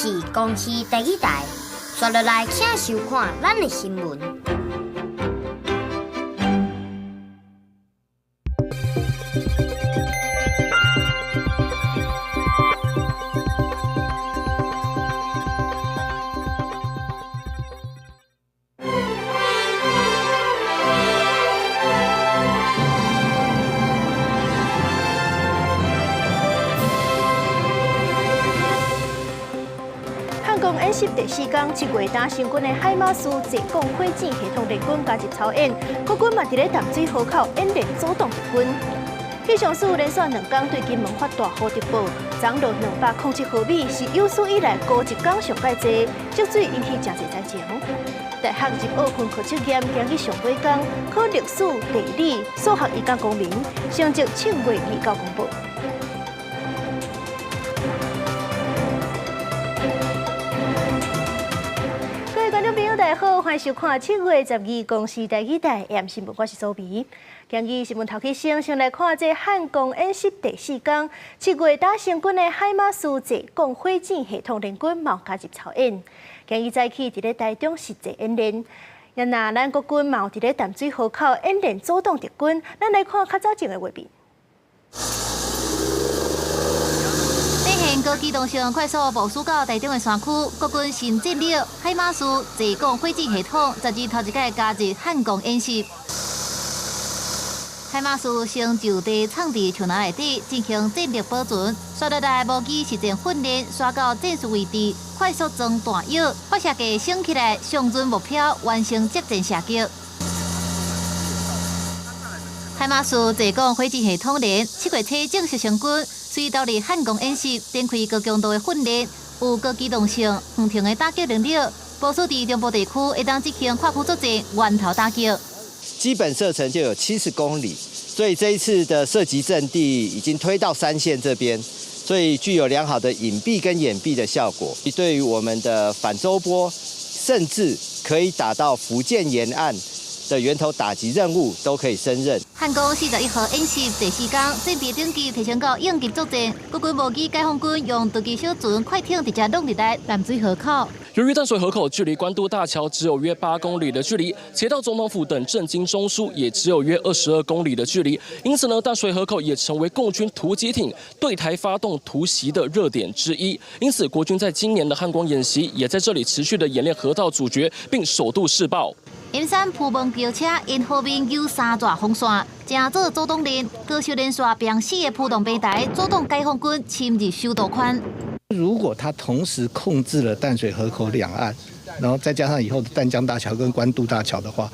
是公視第一台，刷落來請收看咱的新聞。漢光演習第四工，7月打成軍的海馬斯濟港火箭系統聯軍加入操演，國軍嘛佇咧淡水河口演練阻擋敵軍。氣象署連續兩工對金門發大雨特報，漲落207毫米，是有史以來高一工上蓋濟，積水引起誠濟災情。大學入學分科測驗今日上尾工，考歷史、地理、數學、醫甲公民，成績7月29公布。各位觀眾朋友，大家好，歡迎收看7月12公視台語台 AM 新聞，我是蘇美。今日新聞頭起先，先來看這漢光演習第四工，7月打成軍的海馬斯濟港火箭系統聯軍嘛加入操演。今日早起佇咧台中實際演練，啊若咱國軍嘛有佇咧淡水河口演練阻擋敵軍，咱來看較早前的畫面。展現高機動性快速部署到台中的山區，國軍新戰力海馬斯濟港火箭系統，昨日頭一擺加入漢光演習。海馬斯先就地藏佇樹林內底進行戰力保存，紲落來無機實戰訓練，刷到戰術位置，快速裝彈藥，發射架升起來，上準目標，完成作戰射擊。海馬斯濟港火箭系統連7月初正式成軍，隨投入漢光演習，展開高強度的訓練，有高機動性、遠程的打擊能力，部署佇中部地區會當執行跨區作戰、源頭打擊。基本射程就有70公里，所以這一次的射擊陣地已經推到山線這邊，所以具有良好的隱蔽跟掩蔽的效果。對於我們的反舟波，甚至可以打到福建沿岸的源頭打擊任務都可以勝任。漢光41號演習第四工，戰備等級提升到應急作戰，國軍無機解放軍用特技小船、快艇直接弄入來淡水河口。由於淡水河口距離關渡大橋只有約8公里的距離，且到總統府等政經中樞也只有約22公里的距離，因此呢，淡水河口也成為共軍突擊艇對台發動突襲的熱點之一。因此，國軍在今年的漢光演習也在這裡持續的演練河道阻絕，並首度試爆。M3蒲門轎車因河面有三座風線，成做阻擋鏈，高手連續並四个浮動平台阻擋解放軍侵入首都圈。如果他同時控制了淡水河口兩岸，然後再加上以後的淡江大橋跟關渡大橋的話，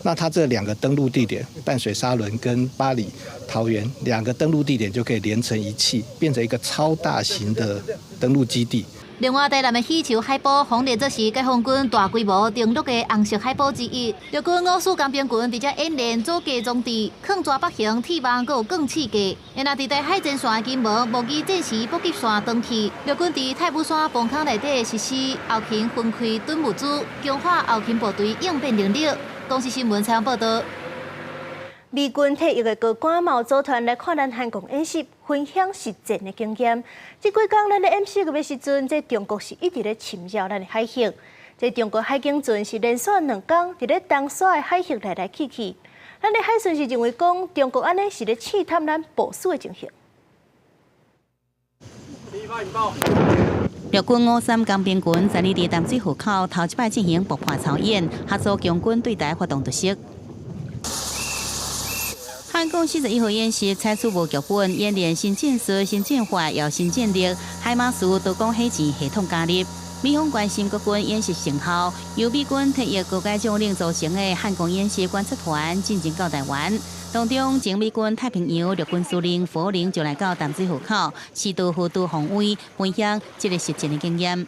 那他這兩個登陸地點，淡水沙崙跟八里桃園兩個登陸地點就可以連成一氣，變成一個超大型的登陸基地。另外，台南的喜洲海埔，風烈這是解放軍大規模登陸的紅色海埔之一。陸軍五四工兵群佇遮演練組架裝置，礦抓北型鐵網，閣有鋼刺架。然後佇台海前線的金門無機戰時補給線斷去，陸軍佇太武山崩坑內底實施後勤分開囤物資，強化後勤部隊應變能力。公視新聞採訪報道。美軍退役的高官嘛有組團來看咱漢光演習，分享實戰的經驗。這幾工咱咧演習的時陣，這中國是一直咧侵擾咱的海域。這中國海警船是連續兩工佇咧東沙的海域來來去去。咱的海巡是認為講，中國按呢是咧試探咱部署的情形。陸軍53工兵群昨日佇淡水河口頭一擺進行步破操演，合作共軍對台發動突襲。漢光41號演習採取無劇本演練新戰術、新戰法，又新戰力，海馬斯多管火箭系統加入。美方關心國軍演習成效，由美軍退役高階將領組成的漢光演習觀察團進前到台灣，當中前美軍太平洋陸軍司令弗林就來到淡水河口，視導河道防衛，分享這个實戰的經驗。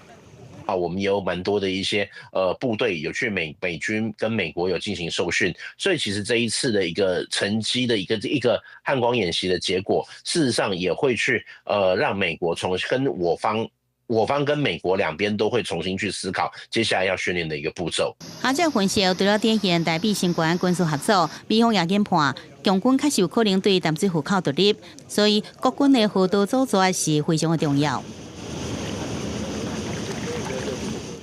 啊，我們也有蠻多的一些部隊有去美軍跟美國有進行受訓，所以其實這一次的一個成績的一個漢光演習的結果，事實上也會去讓美國從跟我方跟美國兩邊都會重新去思考接下來要訓練的一個步驟。學者分析，除了展現台美相關軍事合作，美方也研判，共軍確實有可能對淡水河口獨立，所以國軍的河道阻絕是非常的重要。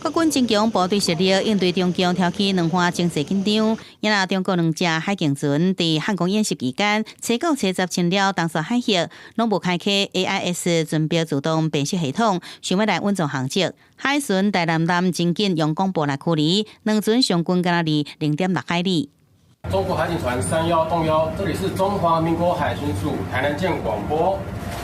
國軍增強部隊實力，應對中共挑起兩岸情勢緊張。也若中國兩隻海警船佇漢光演習期間，初九、初十侵了東沙海域，攏無開啟 AIS 船舶自動辨識系統，想欲來隱藏痕跡。海巡台南艦真緊用廣播來驅離，兩船上近敢若離0.6海里。中國海警船3101，這裡是中華民國海巡署台南艦廣播。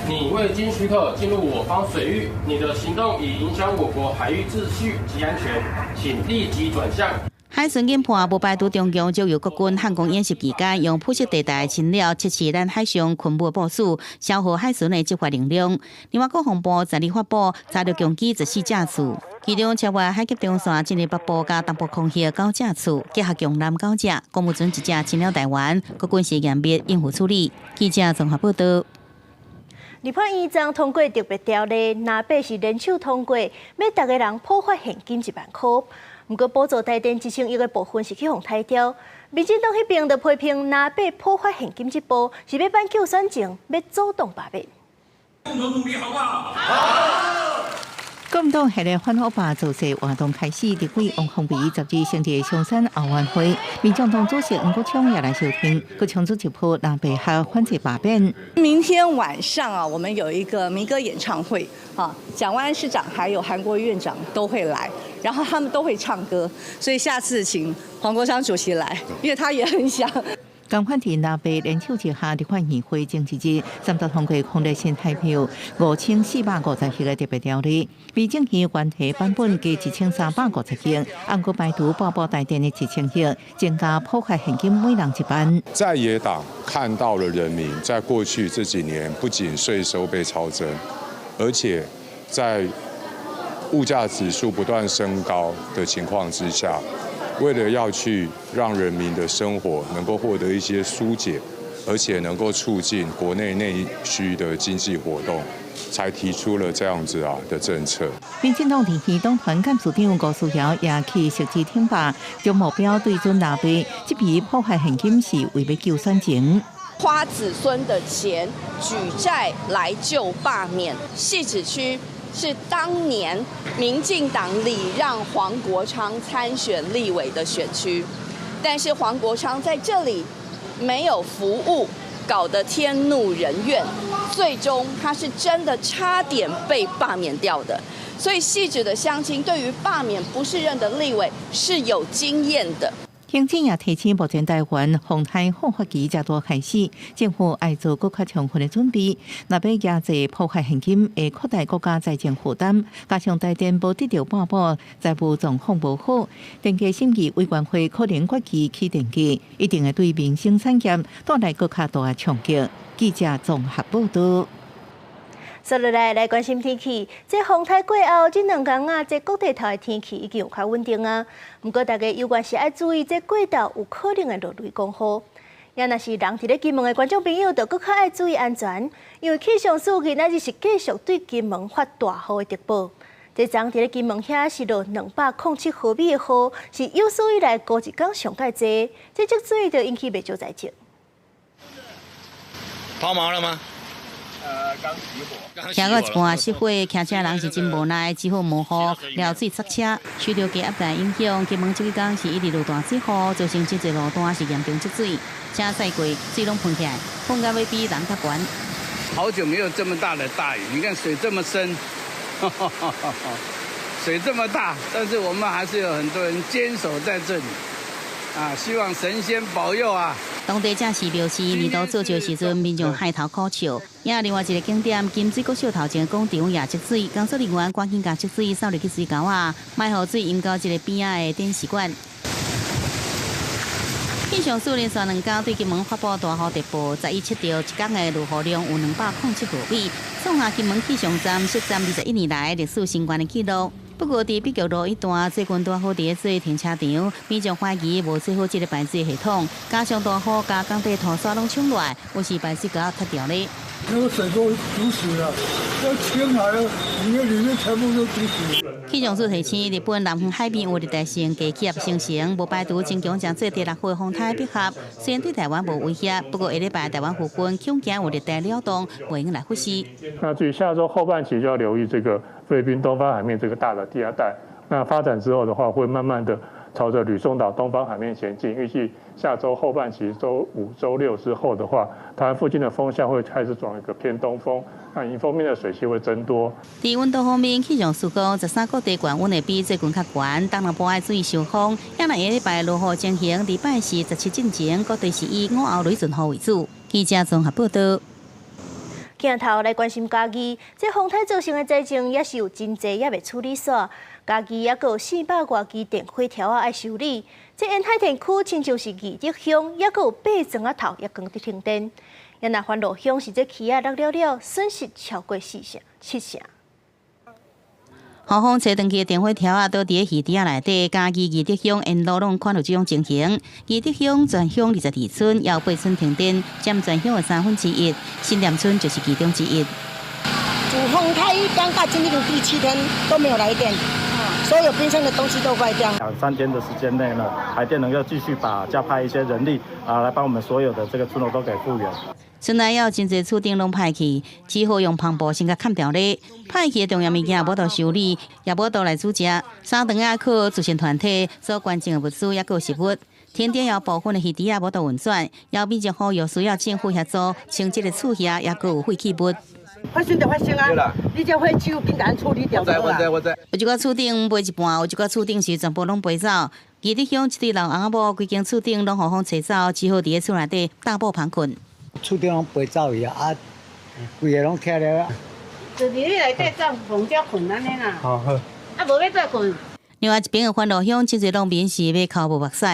你未經許可進入我方水域，你的行動已影響我國海域秩序及安全，請立即轉向。海巡研判，無排除中共藉由國軍漢光演習期間，用灰色地帶侵擾測試咱海上軍武部署，消耗海巡的執法能量。另外，國防部12發布查著共機14架次，其中超越海峽中線進入北部佮東部空域九架次，結合共艦九隻，公務船一隻侵擾台灣，國軍是嚴密應付處理。記者綜合報道。立法院昨通過特別條例，藍白是聯手通過，欲逐家人普發現金1萬箍。毋過補助台電1000億的部分是去予刣掉。民進黨彼邊就批評藍白普發現金這步是欲挽救選情，欲阻擋罷免。共同努力，好不好？好。國民黨系列反腐敗造勢活動開始，立委王鴻薇12成立松山後援會，民眾黨主席黃國昌也來收聽，閣衝出一波藍白合反制罷免。明天晚上啊，我們有一個民歌演唱會，啊，蔣萬安市長還有韓國瑜院長都會來，然後他們都會唱歌，所以下次請黃國昌主席來，因為他也很想。共款佇藍白聯手之下，立法院會前一日，三讀通過空力新台票5450億的特別條例，比政院原提版本加1350億，按過排除半部台電的1000億，增加普發現金每人1萬。在野黨看到了人民在過去這幾年不僅稅收被超徵，而且在物價指數不斷升高的情況之下，為了要去讓人民的生活能夠獲得一些疏解，而且能夠促進國內內需的經濟活動，才提出了這樣子的政策。民進黨地區黨團幹事長吳思瑤也去實施挺罷，將目標對準藍白，這筆普發現金是為欲救選情。花子孫的錢舉債來救罷免，汐止區是當年民進黨禮讓黃國昌參選立委的選區，但是黃國昌在這裡沒有服務，搞得天怒人怨，最終他是真的差點被罷免掉的。所以汐止的鄉親對於罷免不適任的立委是有經驗的。行政也提醒，目前台灣風颱好發期才拄開始，政府愛做閣較充分的準備。若欲壓制普發現金，會擴大國家財政負擔，加上台電無得著半補，財務狀況無好，電價審議委員會可能決議起電價，一定會對民生產業帶來閣較大的衝擊。記者綜合報道。接落來來關心天氣，這風颱過後，這兩工啊，這各地頭的天氣已經有較穩定啊。毋過大家猶原是愛注意，這過晝有可能會落雷公雨。也若是人佇咧金門的觀眾朋友，就閣較愛注意安全，因為氣象署今仔日是繼續對金門發大雨的特報。這昨佇咧金門遐是落207毫米的雨，是有史以來孤一工上蓋濟，這積水就引起袂少災情。拋錨了嗎？剛騎到一半失火，騎車人是真無奈，只好冒雨撩水剎車。受著低壓帶影響，金門這幾工是一直落大水雨，造成真濟路段是嚴重積水，車駛過水攏噴起來，噴到欲比人較懸。好久沒有這麼大的大雨，你看水這麼深，水這麼大，但是我們還是有很多人堅守在這裡，啊，希望神仙保佑啊！當地者是表示，年度做醮時陣，民眾害頭苦笑。也另外一個景點金水國小頭前廣場也積水，工作人員趕緊共積水掃入去水溝仔，莫予水淹到這个邊仔的電視館。氣象署連續兩工對金門發布大雨特報，11測著一工的落雨量有207毫米，創下金門氣象站設站21年來歷史新高的紀錄。不過，佇碧玉路一段最近大雨佇咧做停車場，民眾懷疑無做好這个排水系統，加上大雨共工地塗沙攏沖落來，有時排水溝塌掉咧。那個水都堵死了，要清來了，裡面全部都堵死。氣象署提醒，日本南方海邊有熱帶性低氣壓生成，無排除增強誠做第六號風颱逼合。雖然對台灣無威脅，不過下禮拜台灣附近恐驚有熱帶擾動，袂用來忽視。那至於下週後半期就要留意這個菲律賓東方海面這個大的低壓帶，那發展之後的話，會慢慢的朝着呂宋島東方海面前進。預計下週後半期，週五、週六之後的話，台灣附近的風向會開始轉一個偏東風，那迎風面的水汽會增多。佇溫度方面，氣象署講，13個地縣溫度比最近較懸，東南部愛注意受風。也若下禮拜落雨情形，禮拜四17進前，各地是以午後雷陣雨為主。記者綜合報道。鏡頭來關心嘉義，這風颱造成的災情也是有真濟，猶未處理煞。嘉義猶閣有400外支電火柱仔愛修理。這沿海地區親像是義德鄉，猶閣有八層仔頭也關佇停電。也若番路鄉是這起仔落了了，損失超過四成、七成。雨風吹斷去的電火柱仔，倒佇咧魚池仔內底，嘉義義德鄉沿路攏看著這種情形。義德鄉全鄉22村，有八村停電，佔全鄉的1/3。新店村就是其中之一。自風颱剛到今天第7天都沒有來電，所有冰箱的東西都壞掉。2、3天的時間內呢，台電能夠繼續把加派一些人力啊，來幫我們所有的這個村落都給復原。村內也有真濟厝頂攏歹去，只好用帆布先共崁牢咧。歹去的重要物件無法度修理，也無法度來煮食。三頓仔靠慈善團體所捐贈的物資，抑閣有食物。停電有部分的魚池仔無法度運轉，有民眾呼籲需要政府協助清這个厝遐，抑閣有廢棄物。發生就發生啊！你這廢棄物緊共處理掉就好啊。有一寡厝頂飛一半，有一寡厝頂是全部攏飛走。義德鄉一對老翁仔某，規間厝頂攏予風吹走，只好佇咧厝內底搭布棚睏。厝頂攏飛走去啊！啊，規个攏拆了。就佇咧內底帳篷遮睏按呢啦。好好。啊，無欲佗睏。另外一邊的番路鄉，真濟農民是欲哭無目屎。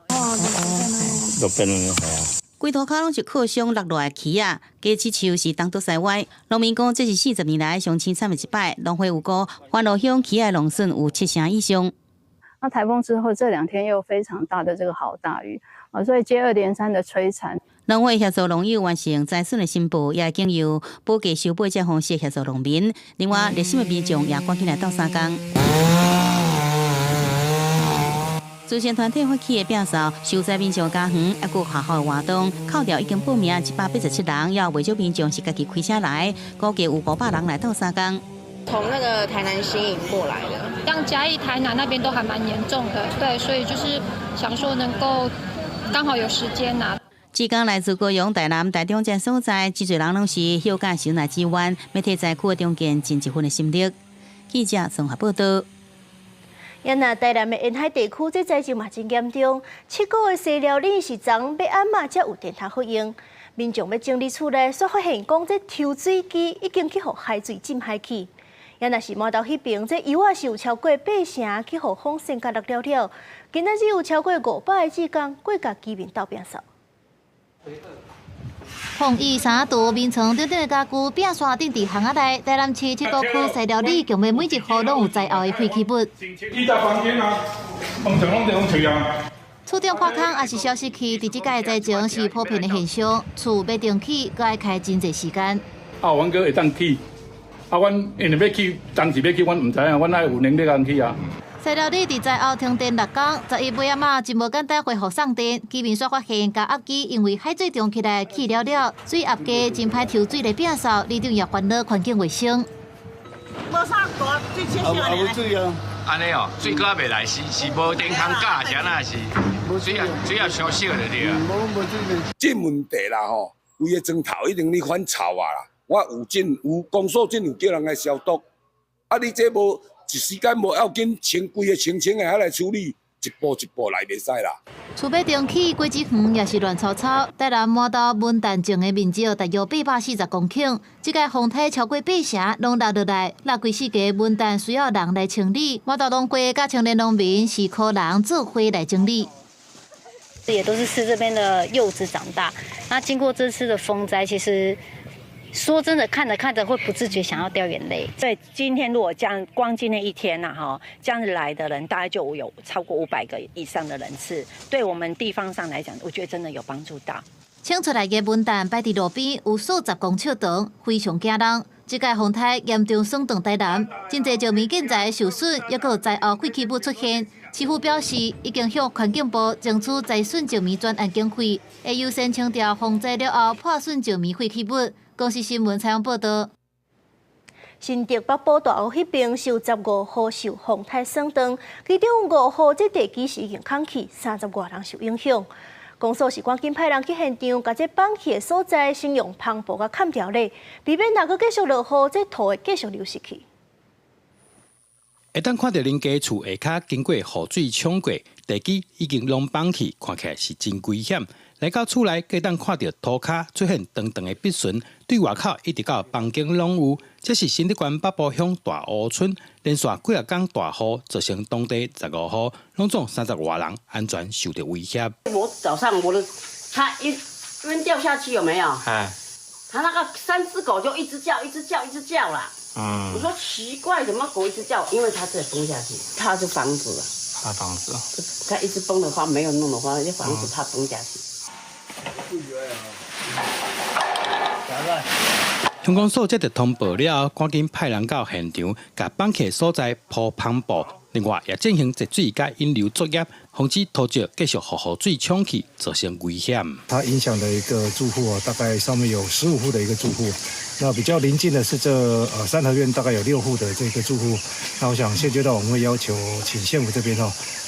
路邊係啊。規塗跤攏是靠傷落落來的起仔，雞翅樹是東倒西歪。農民講，這是40年來上淒慘的一擺。農會有估，番路鄉起仔農損有7成以上。那颱風之後這2天又非常大的這個豪大雨啊，所以接二連三的摧殘。農會協助農友完成災損的申報，也經由保價收買這方式協助農民。另外，熱心的民眾也趕緊來鬥相共。慈善團體發起的摒掃受災民眾家園，抑閣有學校的活動，扣掉已經報名187人，也有袂少民眾是家己開車來，估計有500人來鬥相共。從那個台南新營過來的，像嘉義、台南那邊都還蠻嚴重的，對，所以就是想說能夠剛好有時間呐。志工來自高雄、台南、台中這所在，真濟人攏是休假時來支援，欲替災區的重建盡一份的心力。記者綜合報道。也若台南的沿海地區，這災情嘛真嚴重。七股的西寮里是昨欲按嘛才有電通好用，民眾欲整理厝內，煞發現講這抽水機已經去予海水浸海去。也若是饃頭彼邊，這油仔是有超過八成去予風扇共落了了。今仔日有超過500個志工過共居民鬥摒掃。風雨三度，眠床頂頂的家具、摒刷頂佇巷仔內，台南市七股區西寮里，強欲每一戶攏有災後的廢棄物。你在房間啊，風牆攏佇風吹啊。厝頂破空抑是消失去，佇這擺的災情是普遍的現象。厝欲重起，閣愛開真濟時間。啊，阮閣會當起，啊，阮因為欲起，當時欲起，阮毋知影，阮愛有能力通起啊。西寮里佇災後停電6工，11尾仔嘛真無簡單恢復送電。居民煞發現加壓機因為海水漲起來去了了，水壓低真歹抽水來摒掃，里長也煩惱環境衛生。無啥大水車啊，無水啊。按呢哦，水閣猶未來，是無電通加，是按怎是？水也水也傷少就對啊。無攏無水呢。這問題啦吼，規个磚頭一定咧反臭啊啦。我有進有公所進有叫人來消毒，啊你這無。一時間無要緊，清規个清清的，遐來處理，一步一步來袂使啦。厝欲重起，果子園也是亂糟糟。台南饃頭文旦種的面積大約840公頃，這擺風颱超過八成攏落落來，落規四家文旦需要人來清理。饃頭農會佮青年農民是靠人做伙來整理。這也都是吃這邊的柚子長大。那經過這次的風災，其實。說真的，看着看着會不自覺想要掉眼淚。在今天，如果這樣光今天一天呐，哈，這樣子來的人大概就有超過500個以上的人次。對我們地方上來講，我覺得真的有幫助到。清出來的文旦擺佇路邊有數十公尺長，非常驚人。這擺風颱嚴重損斷台南，真濟石棉建材受損，抑閣有災後廢棄物出現。市府表示，已經向環境部爭取災損石棉專案經費，會優先清掉風災了後破損石棉廢棄物。公視新聞採訪報道。新竹北埔大湖彼爿受15雨受风颱損斷，其中5號這地基是已經空去，30外人受影響。公所是趕緊派人去現場，共這崩去的所在先用帆布共崁牢咧，避免若閣繼續落雨，這土會繼續流失去。會當看著恁家厝下跤經過雨水沖過，地基已經攏崩去，看起來是真危險。來到厝內，閣當看著塗跤出現長長的筆痕，對外口一直到房間攏有。這是新竹縣北埔鄉大湖村，連續幾仔工大雨，造成當地15戶，攏總30外人安全受著威脅。我早上我的，它一邊掉下去有沒有？哎，他那個三隻狗就一直叫，一直叫，一直叫啦。我說奇怪，怎麼狗一直叫？因為它在崩下去，怕是房子。怕房子。它一直崩的話，沒有弄的話，那房子怕崩下去。鄉公所接到通報了後，趕緊派人到現場，共崩去所在鋪帆布，另外也進行截水佮引流作業，防止土石繼續予雨水沖去，造成危險。它影響的一個住戶啊，大概上面有15戶的一個住戶。那比較鄰近的是這三合院，大概有6戶的這個住戶。那我想現階段我們會要求請縣府這邊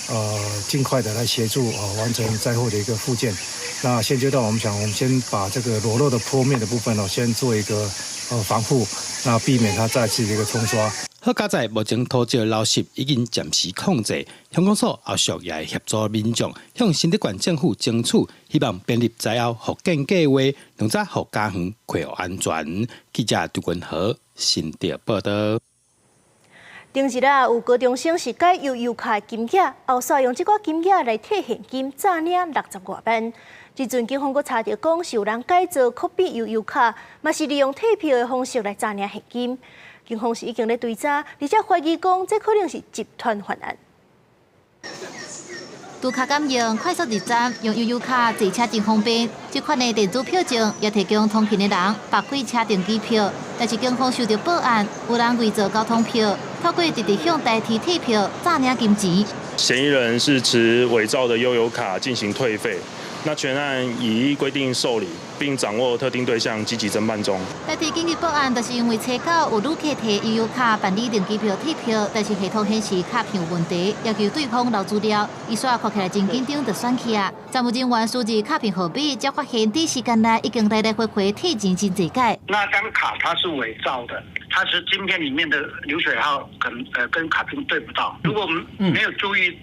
哦，盡快的來協助完成災後的一個復建。那現階段我們想，我們先把這個裸露的坡面的部分哦，先做一個防護，那避免它再次的一個沖刷。好佳哉目前土石流失已經暫時控制，鄉公所後續也會協助民眾向新竹縣政府爭取，希望編入災後復建計劃，讓遮予家園恢復安全。記者張君和新竹報導。頂日啊，有高中生是改悠遊卡金額，後續用這寡金額來退現金，詐領60外萬。這陣警方閣查著講，是有人改做拷變悠遊卡，嘛是利用退票的方式來詐領現金。警方是已經咧追查，而且懷疑講這可能是集團犯案。嘟卡感應快速入站，用悠遊卡坐車真方便。這款的電子票證也提供通勤的人綁開車登機票。但是警方收到報案，有人偽造交通票，透過直直向代替退票詐領金錢。嫌疑人是持偽造的悠遊卡進行退費。那全案已依規定受理，並掌握特定對象，積極偵辦中。代替緊急報案，就是因為查到有旅客提悠遊卡辦理登機票退票，但是系統顯示卡片有問題，要求對方留資料。伊煞看起來真緊張，就選去啊。站務人員輸入卡片號碼，才發現短時間內已經來來回回退錢真濟擺。那張卡它是偽造的，它是晶片裡面的流水號，可能跟卡片對不到。如果我們沒有注意。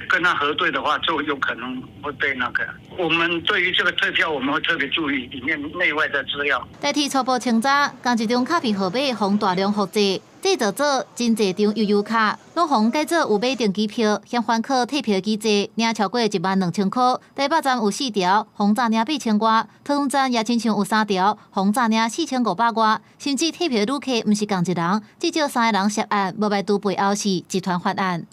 跟他核對的話，就有可能會被那個。我們對於這個退票，我們會特別注意裡面內外的資料。代替初步清查，仝一張卡片號碼予大量複製，製造做真濟張悠遊卡，攏予改做有買登機票，嫌犯靠退票機制，領超過1萬2千塊。台北站有4條，予詐領8千外；桃園站也親像有3條，予詐領4500外。甚至退票旅客毋是仝一人，至少3個人涉案，無排除背後是集團犯案。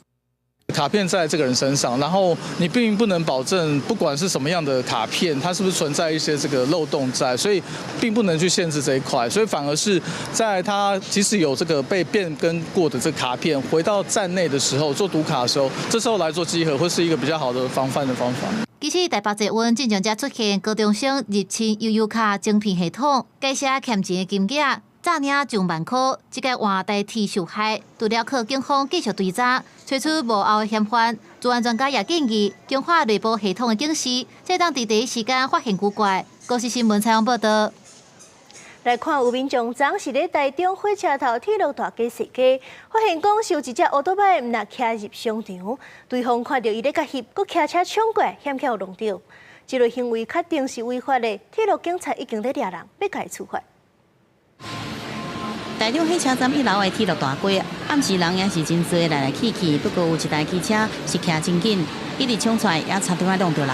卡片在這個人身上，然後你並不能保證，不管是什麼樣的卡片，它是不是存在一些這個漏洞在，所以並不能去限制這一塊，所以反而是在他即使有這個被變更過的這個卡片，回到站內的時候做讀卡的時候，這時候來做稽核會是一個比較好的防範的方法。其實台北捷運進前才出現高中生入侵悠遊卡詐騙系統，改寫欠錢的金額。詐領上萬塊，這個換代替受害，除了靠警方繼續追查，揣出幕後的嫌犯。治安專家也建議強化內部系統的警示，才當佇第一時間發現古怪。公視新聞採訪報導。來看有民眾昨是咧台中火車頭鐵路大街踅街，發現講是有一隻歐多擺毋若騎入商場，對方看著伊咧共翕，閣騎車衝過來，險巧弄著。這類行為確定是違法的，鐵路警察已經咧掠人，欲共伊處罰。台中火車站一樓的鐵路大街，暗時人也是真濟來來去去。不過有一台機車是騎真緊，一直衝出來，也差點仔挵著人。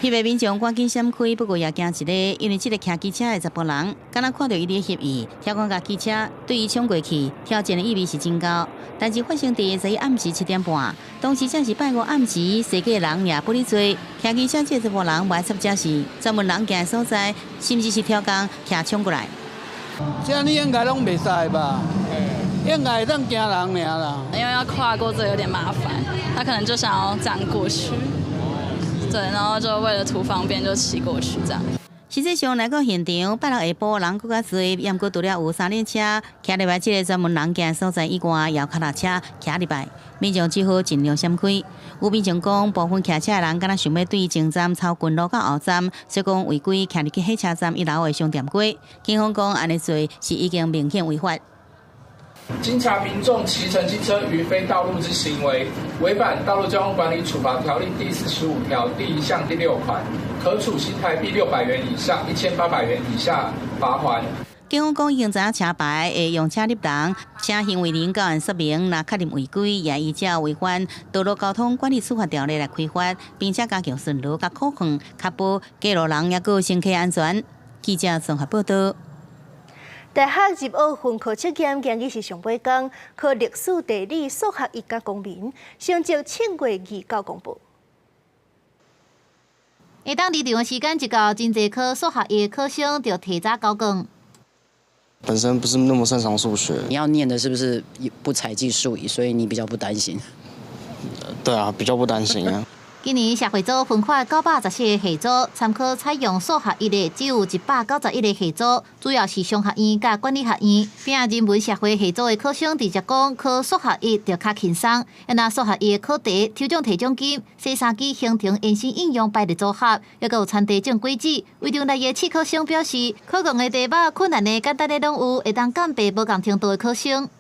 彼个民眾趕緊閃開，不過也驚一个，因為這个騎機車的查埔人，敢若看著伊咧翕伊，跳講共機車對伊衝過去，挑戰的意味是真高。但是發生佇昨暗時7點半，當時正是拜五暗時，踅街人也不哩濟，騎機車這个查埔人無插這是專門人行的所在，甚至是刁工騎衝過來。這呢應該攏袂使吧？應該會當驚人爾啦。因為要跨過這有點麻煩，他可能就想要這樣過去。對，然後就為了圖方便就騎過去這樣。實際上來到現場，拜六下晡人閣較濟，毋過除了有三輪車徛入來這个專門人行所在以外，也有跤踏車徛入來，民眾只好盡量閃開。有民眾講，部分騎車的人敢若想欲對前站草根路到後站，所以講違規徛入去火車站一樓的商店街。警方講，按呢做是已經明顯違法。經查民眾騎乘機車於非道路之行為，違反《道路交通管理處罰條例》第45條第1項第6款，可處新台幣600元以上1800元以下罰鍰。警方講，已經知影車牌會用車入人，請行為人到案說明，若確認違規，也依照違反《道路交通管理處罰條例》來開罰，並且加強巡邏佮考核，確保過路人抑閣有乘客安全。記者綜合報道。大學入學分科測驗今日是上尾工，考歷史、地理、數學以及公民，成績7月29公布。下當離場的時間一到，真濟科數學一的考生就提早交卷。本身不是那麼擅長數學，你要念的是不是不採計數乙，所以你比較不擔心？對啊，比較不擔心啊。今年社會組分發914個系組，參考採用數學一的只有191個系組，主要是商學院佮管理學院。並人文社會系組的考生直接講，考數學一就較輕鬆。若數學一的考題抽獎提獎金、洗衫機行程延伸應用排列組合，抑閣有田地種果子。圍場內的試考生表示，考卷的題目困難的、簡單的攏有，會當鑑別無仝程度的考生。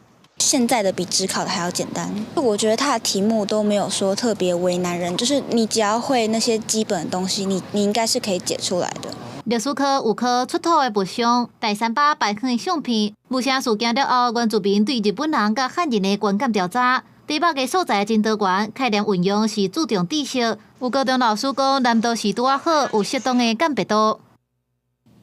現在的比指考的還要簡單，我覺得它的題目都沒有說特別為難人，就是你只要會那些基本的東西，你應該是可以解出來的。歷史科有考出土的物像、大三巴白粉的相片，霧社事件了後，原住民對日本人佮漢人的觀感調查，題目的素材真多元，概念運用是注重知識。有高中老師講，難度是拄仔好，有適當的鑑別度。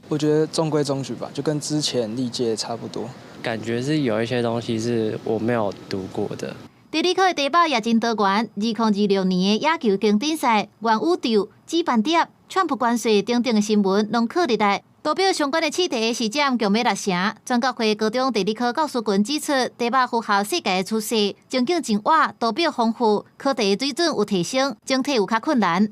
我覺得中規中矩吧，就跟之前歷屆差不多。感覺是有一些東西是我沒有讀過的。地理科的題目也真多元，2026年的野球經典賽、元宇宙、紫斑蝶、川普關稅等等的新聞攏考入來。圖表相關的試題是佔強欲六成。全國會高中地理科教師群指出，題目符合世界的趨勢，情景真活，圖表豐富，考題水準有提升，整體有較困難。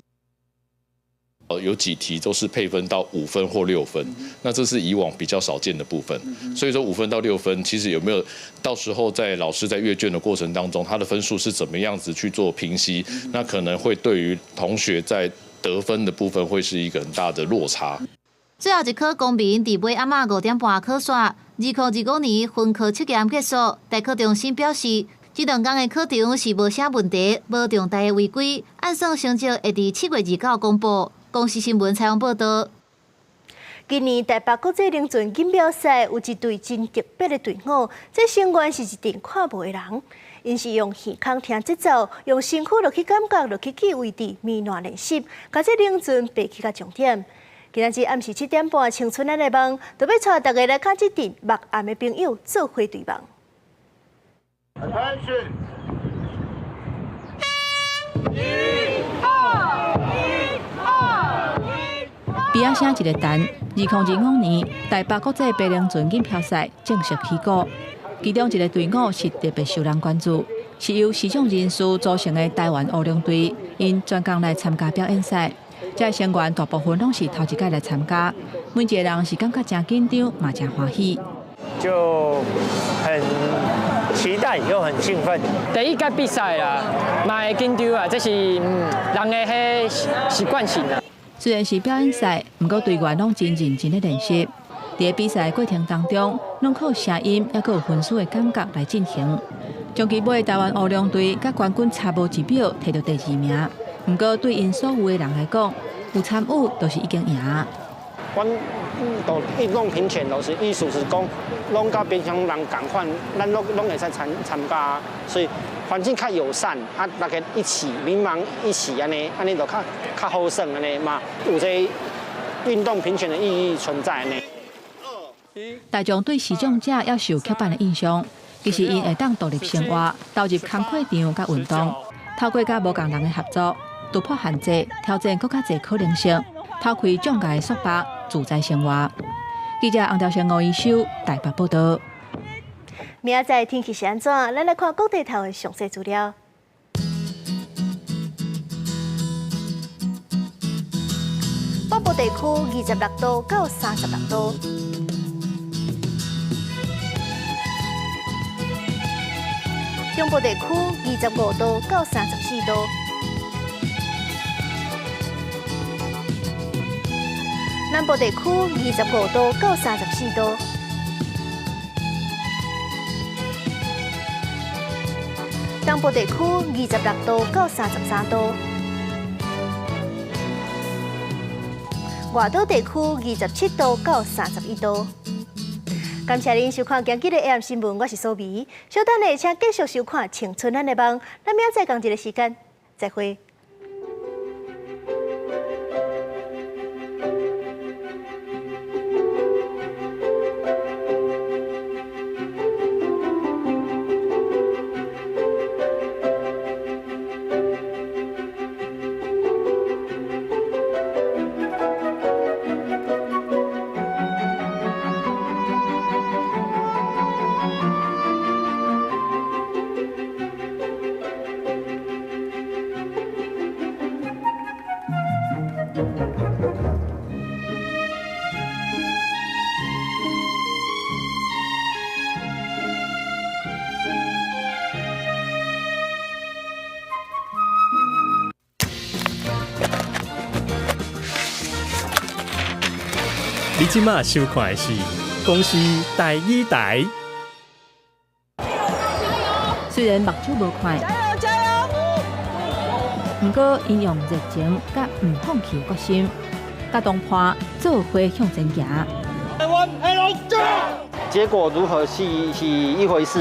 有幾題都是配分到5分或6分，那這是以往比較少見的部分。所以說5分到6分，其實有沒有到時候在老師在閱卷的過程當中，他的分數是怎麼樣子去做評析，那可能會對於同學在得分的部分會是一個很大的落差。最後一科公民佇尾暗仔5點半考煞，2025年分科測驗結束，大考中心表示，這兩工的考場是無啥問題，無重大的違規，按算成績會佇7月29公布。公視新聞採訪報道。今年台北國際輪船錦標賽有一隊真特別的隊伍，這成員是一陣看無的人，𪜶是用耳孔聽節奏，用身軀落去感覺，落去記位置，慢慢練習，共這輪船爬去到終點。今仔日暗時7點半，青春咱的夢，就欲帶大家來看這陣目絚的朋友做伙對望。 Attention！一、二、一、二、一。比仔聲一个彈，2025年台北國際白龍船錦標賽正式起鼓。其中一个隊伍是特別受人關注，是由視障人士組成的台灣烏龍隊，𪜶專工來參加表演賽。這个成員大部分攏是頭一擺來參加，每一个人是感覺誠緊張，嘛誠歡喜。就很期待又很興奮。第一屆比賽啦，嘛會緊張啊，這是人的彼習慣性啊。雖然是表演賽，毋過隊員攏真認真咧練習。佇比賽過程當中，攏靠聲音抑閣有分數的感覺來進行。終其尾，台灣烏龍隊佮冠軍差無一秒，摕著第二名。毋過對𪜶所有的人來講，有參與就是已經贏。阮都運動平權，就是意思是講，攏佮平常人仝款，咱攏攏會使參參加，所以環境較友善，啊，大家一起民盲一起按呢，按呢就較較好耍按呢嘛，有這運動平權的意義存在呢。大眾對視障者猶是有刻板的印象，其實𪜶會當獨立生活，投入工課場佮運動，透過佮無仝人的合作，突破限制，挑戰閣較濟可能性，拋開障礙的束縛，自在生活。記者洪兆成、吳一修台北報道。明仔載天氣是按怎？咱來看各地頭的詳細資料。北部地地區26度到36度。中部地區25度到34度。南部地區25度到34度。東部地區26度到33度。外島地區27度到31度。感謝您收看今日的 AM 新聞，我是蘇美。稍等下，請繼續收看《青春咱的夢》。咱明仔載仝一个時間，再會。你這馬收看的是公視台語台。雖然目睭無看，加油加油！毋過𪜶用熱情佮毋放棄的決心，佮同伴做伙向前行。台灣黑龍江。結果如何是一回事。